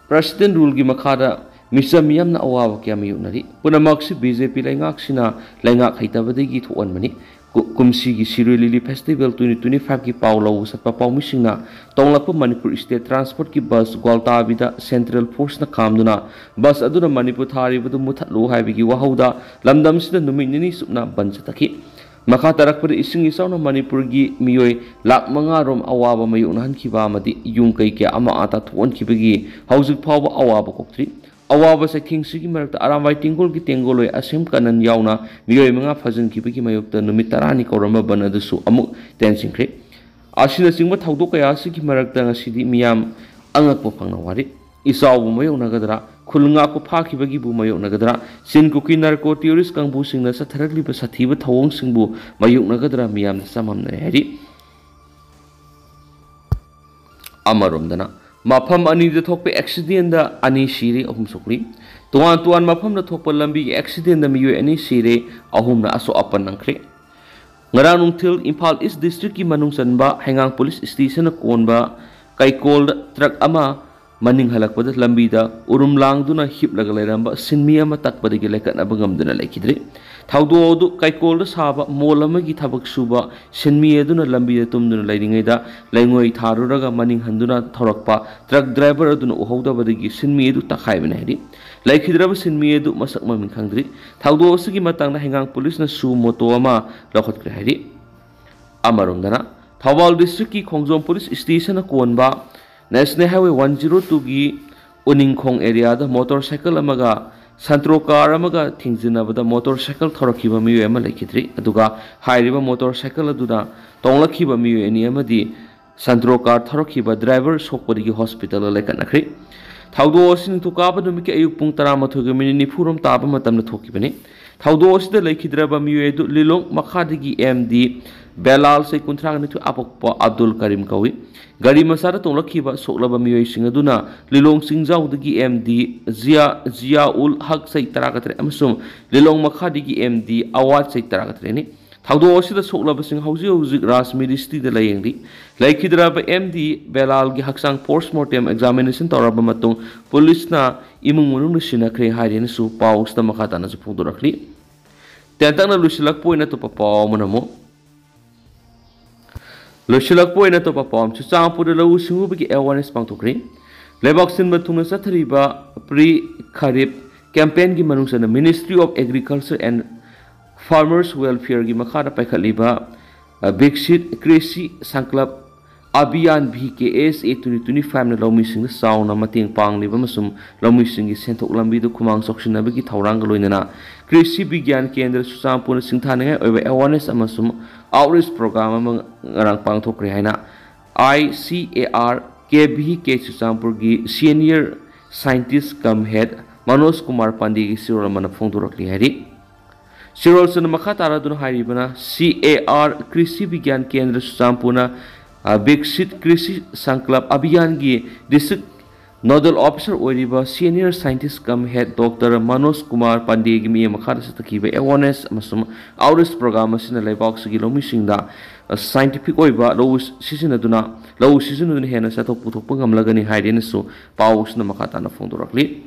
president ruleꯒꯤ ꯃꯈꯥꯗ ꯃꯤꯆꯝ ꯃꯤꯌꯥꯝꯅ ꯑꯋꯥꯕ ꯀꯌꯥ ꯃꯥꯌꯣꯛꯅꯔꯤ꯫ ꯄꯨꯝꯅꯃꯛꯁꯤ ꯕꯤ ꯖꯦ ꯄꯤ ꯂꯩꯉꯥꯛꯁꯤꯅ ꯂꯩꯉꯥꯛ ꯍꯩꯇꯕꯗꯒꯤ ꯊꯣꯛꯍꯟꯕꯅꯤ꯫ ꯀꯨ-, ꯀꯨꯝꯁꯤꯒꯤ ꯁꯤꯔꯣꯏ ꯂꯤꯂꯤ festival twenty twenty fiveꯀꯤ ꯄꯥꯎ ꯂꯧꯕ ꯆꯠꯄ ꯄꯥꯎꯃꯤꯁꯤꯡꯅ ꯇꯣꯡꯂꯛꯄ Manipur state transportꯀꯤ bus ꯒ꯭ꯋꯥꯜꯇꯥꯕꯤꯗ central forceꯅ ꯈꯥꯝꯗꯨꯅ bus ꯑꯗꯨꯅ ꯃꯅꯤꯄꯨꯔ ꯊꯥꯔꯤꯕꯗꯨ ꯃꯨꯊꯠꯂꯨ ꯍꯥꯏꯕꯒꯤ ꯋꯥꯍꯧꯗ ꯂꯝꯗꯝꯁꯤꯗ ꯅꯨꯃꯤꯠ ꯅꯤꯅꯤ ꯆꯨꯞꯅ ꯕꯟ ꯆꯠꯊꯈꯤ꯫ ꯃꯈꯥ ꯇꯥꯔꯛꯄꯗ ꯏꯁꯤꯡ ꯏꯆꯥꯎꯅ ꯃꯅꯤꯄꯨꯔꯒꯤ ꯃꯤꯑꯣꯏ ꯂꯥꯈ ꯃꯉꯥ ꯔꯣꯝ ꯑꯋꯥꯕ ꯃꯥꯌꯣꯛꯅꯍꯟꯈꯤꯕ ꯑꯃꯗꯤ ꯌꯨꯝ ꯀꯩ ꯀꯌꯥ ꯑꯃ ꯑꯇꯥ ꯊꯣꯛꯍꯟꯈꯤꯕꯒꯤ ꯍꯧꯖꯤꯛ ꯐꯥꯎꯕ ꯑꯋꯥꯕ ꯀꯣꯛꯇ꯭ꯔꯤ꯫ ꯑꯋꯥꯕ ꯆꯩꯊꯦꯡꯁꯤꯒꯤ ꯃꯔꯛꯇ ꯑꯔꯥꯝꯕꯥꯏ ꯇꯦꯡꯒꯣꯜꯒꯤ ꯇꯦꯡꯒꯣꯜꯂꯣꯏ ꯑꯁꯦꯝ ꯀꯥꯅꯟ ꯌꯥꯎꯅ ꯃꯤꯑꯣꯏ ꯃꯉꯥ ꯐꯥꯖꯤꯟꯈꯤꯕꯒꯤ ꯃꯥꯌꯣꯛꯇ ꯅꯨꯃꯤꯠ ꯇꯔꯥꯅꯤ ꯀꯧꯔꯝꯕ ꯕꯟ ꯑꯗꯨꯁꯨ ꯑꯃꯨꯛ ꯇꯦꯟꯁꯤꯟꯈ꯭ꯔꯦ꯫ ꯑꯁꯤꯅꯆꯤꯡꯕ ꯊꯧꯗꯣꯛ ꯀꯌꯥ ꯑꯁꯤꯒꯤ ꯃꯔꯛꯇ ꯉꯁꯤꯗꯤ ꯃꯤꯌꯥꯝ ꯑꯉꯛꯄ ꯐꯪꯅ ꯋꯥꯔꯤ꯫ ꯏꯆꯥꯎꯕꯨ ꯃꯥꯌꯣꯛꯅꯒꯗ꯭ꯔꯥ? ꯈꯨꯜ ꯉꯥꯛꯄ ꯐꯥꯈꯤꯕꯒꯤꯕꯨ ꯃꯥꯌꯣꯛꯅꯒꯗ꯭ꯔꯥ? ꯆꯤꯟ ꯀꯨꯀꯤ narco terrorist ꯀꯥꯡꯕꯨꯁꯤꯡꯅ ꯆꯠꯊꯔꯛꯂꯤꯕ ꯁꯥꯊꯤꯕ ꯊꯧꯑꯣꯡꯁꯤꯡꯕꯨ ꯃꯥꯌꯣꯛꯅꯒꯗ꯭ꯔꯥ? ꯃꯤꯌꯥꯝꯅ ꯆꯃꯝꯅꯔꯦ ꯍꯥꯏꯔꯤ꯫ ꯑꯃꯔꯣꯝꯗꯅ, ꯃꯐꯝ ꯑꯅꯤꯗ ꯊꯣꯛꯄ accidentꯗ ꯑꯅꯤ ꯁꯤꯔꯦ, ꯑꯍꯨꯝ ꯁꯣꯛꯂꯤ꯫ ꯇꯣꯉꯥꯟ ꯇꯣꯉꯥꯟ ꯃꯐꯝꯗ ꯊꯣꯛꯄ ꯂꯝꯕꯤꯒꯤ accidentꯗ ꯃꯤꯑꯣꯏ ꯑꯅꯤ ꯁꯤꯔꯦ, ꯑꯍꯨꯝꯅ ꯑꯁꯣꯛ ꯑꯄꯟ ꯅꯪꯈ꯭ꯔꯦ꯫ ꯉꯔꯥꯡ ꯅꯨꯡꯊꯤꯜ ꯏꯝꯐꯥꯜ East districtꯀꯤ ꯃꯅꯨꯡ ꯆꯟꯕ ꯍꯩꯉꯥꯡ police stationꯅ ꯀꯣꯟꯕ ꯀꯩꯀꯣꯜꯗ ꯇ꯭ꯔꯛ ꯑꯃ ꯃꯅꯤꯡ ꯍꯜꯂꯛꯄꯗ ꯂꯝꯕꯤꯗ ꯎꯔꯨꯝ ꯂꯥꯡꯗꯨꯅ ꯍꯤꯞꯂꯒ ꯂꯩꯔꯝꯕ ꯁꯤꯟꯃꯤ ꯑꯃ ꯇꯛꯄꯗꯒꯤ ꯂꯩꯈꯠꯅꯕ ꯉꯝꯗꯨꯅ ꯂꯩꯈꯤꯗ꯭ꯔꯤ꯫ ꯊꯧꯗꯣꯛ ꯑꯗꯨ ꯀꯩꯀꯣꯜꯗ ꯁꯥꯕ ꯃꯣꯜ ꯑꯃꯒꯤ ꯊꯕꯛ ꯁꯨꯕ ꯁꯤꯟꯃꯤ ꯑꯗꯨꯅ ꯂꯝꯕꯤꯗ ꯇꯨꯝꯗꯨꯅ ꯂꯩꯔꯤꯉꯩꯗ ꯂꯩꯉꯣꯏ ꯊꯥꯔꯨꯔꯒ ꯃꯅꯤꯡ ꯍꯟꯗꯨꯅ ꯊꯧꯔꯛꯄ ꯇ꯭ꯔꯛ ꯗ꯭ꯔꯥꯏꯚꯔ ꯑꯗꯨꯅ ꯎꯍꯧꯗꯕꯗꯒꯤ ꯁꯤꯟꯃꯤ ꯑꯗꯨ ꯇꯛꯈꯥꯏꯕꯅꯤ ꯍꯥꯏꯔꯤ꯫ ꯂꯩꯈꯤꯗ꯭ꯔꯕ ꯁꯤꯟꯃꯤ ꯑꯗꯨ ꯃꯁꯛ ꯃꯃꯤꯡ ꯈꯪꯗ꯭ꯔꯤ꯫ ꯊꯧꯗꯣꯛ ꯑꯁꯤꯒꯤ ꯃꯇꯥꯡꯗ ꯍꯩꯉꯥꯡ ꯄꯨꯂꯤꯁꯅ ꯁꯨ ꯃꯣꯇꯣ ꯑꯃ ꯂꯧꯈꯠꯈ꯭ꯔꯦ ꯍꯥꯏꯔꯤ꯫ ꯑꯃꯔꯣꯝꯗꯅ, ꯊꯧꯕꯥꯜ ꯗꯤꯁꯇ꯭ꯔꯤꯛꯀꯤ ꯈꯣꯡꯖꯣꯝ ꯄꯨꯂꯤꯁ ꯁ꯭ꯇꯦꯁꯟꯅ ꯀꯣꯟꯕ ꯅꯦꯁꯅꯦꯜ ꯍꯥꯏꯋꯦ ꯋꯥꯟ ꯖꯤꯔꯣ ꯇꯨꯒꯤ ꯎꯅꯤꯡꯈꯣꯡ ꯑꯦꯔꯤꯌꯥꯗ ꯃꯣꯇꯣꯔ ꯁꯥꯏꯀꯜ ꯑꯃꯒ ꯁꯟꯇ꯭ꯔꯣ ꯀꯥꯔ ꯑꯃꯒ ꯊꯦꯡꯖꯤꯟꯅꯕꯗ ꯃꯣꯇꯣꯔ ꯁꯥꯏꯀꯜ ꯊꯧꯔꯛꯈꯤꯕ ꯃꯤꯑꯣꯏ ꯑꯃ ꯂꯩꯈꯤꯗ꯭ꯔꯤ꯫ ꯑꯗꯨꯒ ꯍꯥꯏꯔꯤꯕ ꯃꯣꯇꯣꯔ ꯁꯥꯏꯀꯜ ꯑꯗꯨꯗ ꯇꯣꯡꯂꯛꯈꯤꯕ ꯃꯤꯑꯣꯏ ꯑꯅꯤ ꯑꯃꯗꯤ ꯁꯟꯇ꯭ꯔꯣ ꯀꯥꯔ ꯊꯧꯔꯛꯈꯤꯕ ꯗ꯭ꯔꯥꯏꯚꯔ ꯁꯣꯛꯄꯗꯒꯤ ꯍꯣꯁꯄꯤꯇꯥꯜꯗ ꯂꯩꯈꯠꯅꯈ꯭ꯔꯤ꯫ ꯊꯧꯗꯣꯛ ꯑꯁꯤ ꯅꯤꯡꯊꯧꯀꯥꯕ ꯅꯨꯃꯤꯠꯀꯤ ꯑꯌꯨꯛ ꯄꯨꯡ ꯇꯔꯥꯃꯥꯊꯣꯏꯒ ꯃꯤꯅꯤꯠ ꯅꯤꯐꯨꯔꯣꯝ ꯇꯥꯕ ꯃꯇꯝꯗ ꯊꯣꯛꯈꯤꯕꯅꯤ꯫ ꯊꯧꯗꯣꯛ ꯑꯁꯤꯗ ꯂꯩꯈꯤꯗ꯭ꯔꯕ ꯃꯤꯑꯣꯏ ꯑꯗꯨ ꯂꯤꯂꯣꯡ ꯃꯈꯥꯗꯒꯤ ꯑꯦꯝ ꯗꯤ ꯕꯦꯂꯥꯜ, ꯆꯍꯤ ꯀꯨꯟꯊ꯭ꯔꯥꯒ ꯅꯤꯊꯣꯏ, ꯑꯄꯣꯛꯄ ꯑꯕꯗꯨꯜ ꯀꯔꯤꯝ ꯀꯧꯏ꯫ ꯒꯥꯔꯤ ꯃꯆꯥꯗ ꯇꯣꯡꯂꯛꯈꯤꯕ ꯁꯣꯛꯂꯕ ꯃꯤꯑꯣꯏꯁꯤꯡ ꯑꯗꯨꯅ ꯂꯤꯂꯣꯡ ꯆꯤꯡꯖꯥꯎꯗꯒꯤ ꯑꯦꯝ ꯗꯤ ꯖꯤꯌꯥ, ꯖꯤꯌꯥꯎꯜ ꯍꯛ, ꯆꯍꯤ ꯇꯔꯥꯒ ꯇꯔꯦꯠ, ꯑꯃꯁꯨꯡ ꯂꯤꯂꯣꯡ ꯃꯈꯥꯗꯒꯤ ꯑꯦꯝ ꯗꯤ ꯑꯋꯥꯗ, ꯆꯍꯤ ꯇꯔꯥꯒ ꯇꯔꯦꯠꯅꯤ꯫ ꯊꯧꯗꯣꯛ ꯑꯁꯤꯗ ꯁꯣꯛꯂꯕꯁꯤꯡ ꯍꯧꯖꯤꯛ ꯍꯧꯖꯤꯛ ꯔꯥꯖꯃꯤꯔꯤ ꯁꯤꯇꯤꯗ ꯂꯥꯌꯦꯡꯂꯤ꯫ ꯂꯩꯈꯤꯗ꯭ꯔꯕ ꯑꯦꯝ ꯗꯤ ꯕꯦꯂꯥꯜꯒꯤ ꯍꯛꯆꯥꯡ ꯄꯣꯁꯠꯃꯣꯔꯇꯦꯝ ꯑꯦꯛꯖꯥꯃꯤꯅꯦꯁꯟ ꯇꯧꯔꯕ ꯃꯇꯨꯡ ꯄꯨꯂꯤꯁꯅ ꯏꯃꯨꯡ ꯃꯅꯨꯡꯅ ꯁꯤꯟꯅꯈ꯭ꯔꯦ ꯍꯥꯏꯔꯦꯅꯁꯨ ꯄꯥꯎ ꯑꯁꯤꯗ ꯃꯈꯥ ꯇꯥꯅꯁꯨ ꯐꯣꯡꯗꯣꯔꯛꯂꯤ꯫ ꯇꯦꯟꯇꯛꯅ ꯂꯣꯏꯁꯤꯜꯂꯛꯄ ꯑꯣꯏꯅ ꯑꯇꯣꯞꯄ ꯄꯥꯎ ꯑꯃꯅ ꯑꯃꯨꯛ ꯂꯣꯏꯁꯤꯜꯂꯛꯄ ꯑꯣꯏꯅ ꯑꯇꯣꯞꯄ ꯄꯥꯎ ꯑꯃ, ꯆꯨꯔꯆꯥꯟꯄꯨꯔꯗ ꯂꯧꯎ ꯁꯤꯡꯎꯕꯒꯤ ꯑꯦꯋꯥꯔꯅꯦꯁ ꯄꯥꯡꯊꯣꯛꯈ꯭ꯔꯤ꯫ ꯂꯩꯕꯥꯛ ꯁꯤꯟꯕ ꯊꯨꯡꯅ ꯆꯠꯊꯔꯤꯕ ꯄ꯭ꯔꯤ ꯈꯔꯤꯞ ꯀꯦꯝꯄꯦꯟꯒꯤ ꯃꯅꯨꯡ ꯆꯟꯅ Ministry of Agriculture and Farmers Welfareꯒꯤ ꯃꯈꯥꯗ ꯄꯥꯏꯈꯠꯂꯤꯕ, ꯑ, ꯕꯤꯛꯁꯤꯠ ꯀ꯭ꯔꯤꯁꯤ ꯁꯪꯀꯜꯞ ꯑꯚꯤꯌꯥꯟ, ꯚꯤ ꯀꯦ ꯑꯦꯁ ꯑꯦ twenty twenty fiveꯅ ꯂꯧꯃꯤꯁꯤꯡꯗ ꯆꯥꯎꯅ ꯃꯇꯦꯡ ꯄꯥꯡꯂꯤꯕ ꯑꯃꯁꯨꯡ ꯂꯧꯃꯤꯁꯤꯡꯒꯤ ꯁꯦꯟꯊꯣꯛ ꯂꯝꯕꯤꯗ ꯈꯨꯃꯥꯡ ꯆꯥꯎꯁꯤꯟꯅꯕꯒꯤ ꯊꯧꯔꯥꯡꯒ ꯂꯣꯏꯅꯅ ꯀ꯭ꯔꯤꯁꯤ ꯕꯤꯒ꯭ꯌꯥꯟ ꯀꯦꯟꯗ꯭ꯔ ꯆꯨꯔꯆꯥꯟꯄꯨꯔꯅ ꯁꯤꯡꯊꯥꯅꯤꯡꯉꯥꯏ ꯑꯣꯏꯕ ꯑꯦꯋꯥꯔꯅꯦꯁ ꯑꯃꯁꯨꯡ ꯑꯥꯎꯠꯔꯤꯆ ꯄ꯭ꯔꯣꯒ꯭ꯔꯥꯝ ꯑꯃ ꯉꯔꯥꯡ ꯄꯥꯡꯊꯣꯛꯈ꯭ꯔꯦ ꯍꯥꯏꯅ I C A R K V ꯀꯦ ꯆꯨꯔꯆꯥꯟꯄꯨꯔꯒꯤ ꯁꯤꯅꯤꯌꯔ ꯁꯥꯏꯟꯇꯤꯁ ꯀꯝ ꯍꯦꯗ ꯃꯅꯣꯖ ꯀꯨꯃꯥꯔ ꯄꯥꯟꯗꯦꯒꯤ ꯆꯦꯔꯣꯜ ꯑꯃꯅ ꯐꯣꯡꯗꯣꯔꯛꯂꯤ ꯍꯥꯏꯔꯤ꯫ ꯆꯦꯔꯣꯜꯁꯤꯅ ꯃꯈꯥ ꯇꯥꯔꯗꯨꯅ ꯍꯥꯏꯔꯤꯕꯅ, ꯁꯤ ꯑꯦ ꯑꯥꯔ ꯀ꯭ꯔꯤꯁꯤ ꯕꯤꯒ꯭ꯌꯥꯟ ꯀꯦꯟꯗ꯭ꯔ ꯆꯨꯔꯆꯥꯟꯄꯨꯔꯅ, ꯑ, ꯕꯤꯛꯁꯤꯠ ꯀ꯭ꯔꯤꯁꯤ ꯁꯪꯀꯜꯞ ꯑꯚꯤꯌꯥꯟꯒꯤ ꯗꯤꯁꯇ꯭ꯔꯤꯛ Nodal Officer ꯑꯣꯏꯔꯤꯕ Senior Scientist cum Head Doctor Manoj Kumar Pandeyꯒꯤ ꯃꯤꯠꯌꯦꯡ ꯃꯈꯥꯗ ꯆꯠꯊꯈꯤꯕ awareness ꯑꯃꯁꯨꯡ outreach program ꯑꯁꯤꯅ ꯂꯩꯕꯥꯛꯁꯤꯒꯤ ꯂꯧꯃꯤꯁꯤꯡꯗ scientific ꯑꯣꯏꯕ ꯂꯧ ꯁꯤꯖꯤꯟꯅꯗꯨꯅ ꯂꯧ ꯁꯤꯖꯤꯟꯅꯗꯨꯅ ꯍꯦꯟꯅ ꯆꯥꯊꯣꯛ ꯄꯨꯊꯣꯛꯄ ꯉꯝꯂꯒꯅꯤ ꯍꯥꯏꯔꯦꯅꯁꯨ ꯄꯥꯎꯁꯤꯅ ꯃꯈꯥ ꯇꯥꯅ ꯐꯣꯡꯗꯣꯔꯛꯂꯤ꯫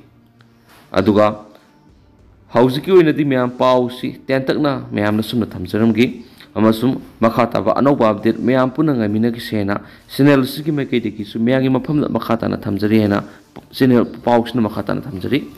ꯑꯗꯨꯒ ꯍꯧꯖꯤꯛꯀꯤ ꯑꯣꯏꯅꯗꯤ ꯃꯌꯥꯝ ꯄꯥꯎꯁꯤ ꯇꯦꯟꯇꯛꯅ ꯃꯌꯥꯝꯅ ꯁꯨꯝꯅ ꯊꯝꯖꯔꯝꯒꯦ, ꯑꯃꯁꯨꯡ ꯃꯈꯥ ꯇꯥꯕ ꯑꯅꯧꯕ update ꯃꯌꯥꯝ ꯄꯨꯟꯅ ꯉꯥꯏꯃꯤꯟꯅꯈꯤꯁꯦ ꯍꯥꯏꯅ channel ꯑꯁꯤꯒꯤ ꯃꯥꯏꯀꯩꯗꯒꯤꯁꯨ ꯃꯌꯥꯝꯒꯤ ꯃꯐꯝꯗ ꯃꯈꯥ ꯇꯥꯅ ꯊꯝꯖꯔꯤ ꯍꯥꯏꯅ channel ꯄꯥꯎꯁꯤꯅ ꯃꯈꯥ ꯇꯥꯅ ꯊꯝꯖꯔꯤ꯫